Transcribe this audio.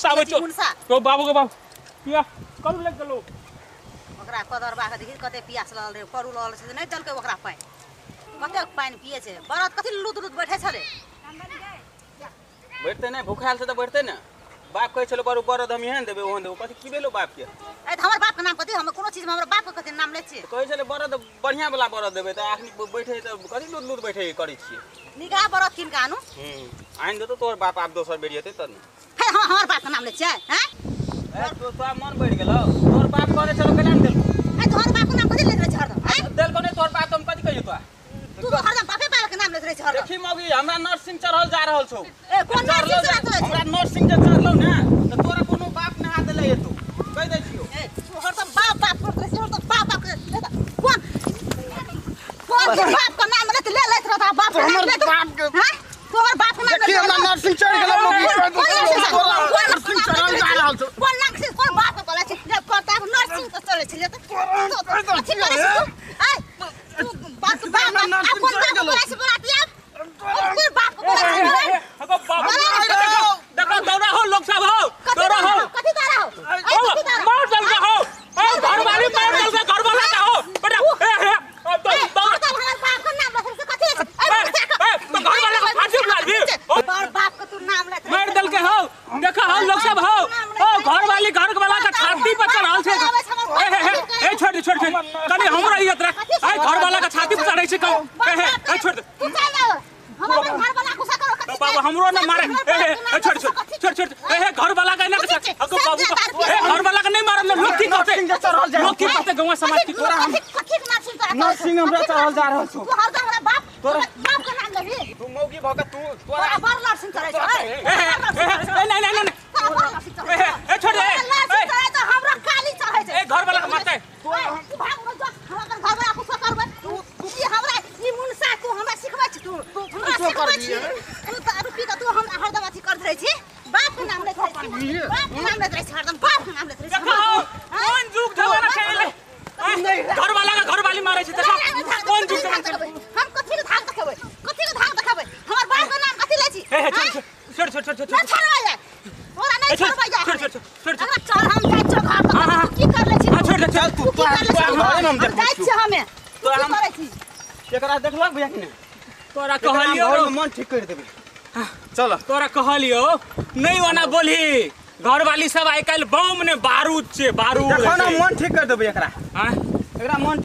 प्यास आबै छौ तो बाबू के बाबू पिया करू लग गेलो ओकरा कदरबा के देखी कते प्यास लगल रे करू लगल छै नै देलकै ओकरा पानि कते पानि पिए छै बरद कथि लुत लुत बैठै छलै बैठते नै भूखायल छै त बैठते ने बाप कहै छलो बरु बरद हम एहन देबै ओहन देबै कथि की भेलो बाप के ए त हमर बाप के नाम कथि हम कोनो चीज में हमर बाप के कथि नाम लै छियै कहै छले बरद बढ़िया वाला बरद देबै त आखनी बैठे त कथि लुत लुत बैठे करै छियै निगाह बरद किन के आनु आनि देतो तोहर बाप आब दोसर बेरी हेतै त ने हे हमर बाप के नाम लै छियै हैं ए तो तोरा मन बढ़ि गेलौ तोहर बाप कहने छलो केना ने देलको ए तोहर बाप के नाम कथि लैत रहै छै हरदम हैं देलको नै तोहर बाप त हम कथि कहियो तोरा तू तो हरदम बापे बाप के नाम लैत रहै छै हरदम देखी मौगी हमरा नर्सिंग चढ़ल जा रहल छौ ए कोन नर्सिंग चढ़ल छौ हमरा नर्सिंग जे चढ़लौ ने त तोरा कोनो बाप नहा देले हेतौ कहि दै छियौ ए तू हरदम बाप बाप करत रहै छै हरदम बाप बाप कोन कोन के बाप के नाम लैत ले लैत रहता बाप के नाम लैत बाप के हैं तोहर बाप के नाम देखी हमरा नर्सिंग चढ़ गेलौ मौगी नर्सिंग चढ़ल जा रहल छौ कोन नर्सिंग कोन बाप के बोलै छै जब करता नर्सिंग त चलै छै त अथि करै छै तू ए तू बाप बाप नर्सिंग चढ़ गेलौ बोलै छै बोला कोन बाप के बोलै छै हको बाप देखो दौड़ा हो लोग सब हो दौड़ा हो कथि दौड़ा हो मार दल के हो ए घरवाली मार दल के घरवाला का हो बेटा ए हे तो दौड़ हमर बाप के नाम लखन से कथि ए तो घरवाला के फांसी बुला दी तोर बाप के तू नाम लेत मार दल के हो देखो हो लोग सब हो ओ घरवाली घर वाला के छाती पर चढ़ल छै ए हे ए छोड़ दे छोड़ दे कनी हमरा इज्जत रख ए घरवाला के छाती पर चढ़ै छै ए हे ए छोड़ दे तू चल जा हम अपन घर वाला गुस्सा करो कथि बाबू हमरो न मारे ए हे छोड़ छोड़ छोड़ छोड़ ए हे घर वाला के ना अको बाबू ए घर वाला के नहीं मारल लोग की कहते लोग की कहते गांव समाज की तोरा कथि के नाम सुन तोरा नर्सिंग हमरा चढ़ल जा रहल छौ तू हरदम हमरा बाप तोरा बाप के नाम लेबी तू मौगी भ के तू तोरा बड़ नर्सिंग चढ़ै छै ए ए नहीं नहीं नहीं ए ए छोड़ दे ए त हमरा गाली चढ़ै छै ए घर वाला के मारते तू भाग न जा हम अपन घर वाला गुस्सा करबै तू ई हमरा ई मुनसा तू हमरा सिखबै छी तू हमरा सिखबै छी तू दारू पी के तू हमरा हरदम अथि करत रहै छी बाप के नाम लैत रहै छी बाप के नाम लैत रहै छी हरदम बाप के नाम लैत रहै छी देखो कोन जुग जमाना छै घर वाला के घरवाली मारै छै देखो कोन जुग जमाना छै हम कथि के धाक देखेबै कथि के धाक देखेबै हमर बाप के नाम कथि लै छी ए छोड़ छोड़ छोड़ छोड़ न छोड़बै जा तोरा नहीं छोड़बै जा छोड़ छोड़ छोड़ हमरा चल हम जाइ छियौ घर पर तू की कर लै छी हां छोड़ दे चल तू की कर लै छी घरे में हम देखै जाइ छियै हमे तोरा की हम करै छी एकरा देखलक भैया कि नै तोरा कहलियो मन ठीक कर देबै चल तोरा कहलियो नहीं ओना बोलही घरवाली सब आइ काल्हि बम ने बारूद छै बारूद देखो ना मन ठीक कर देबै एकरा हां एकरा मन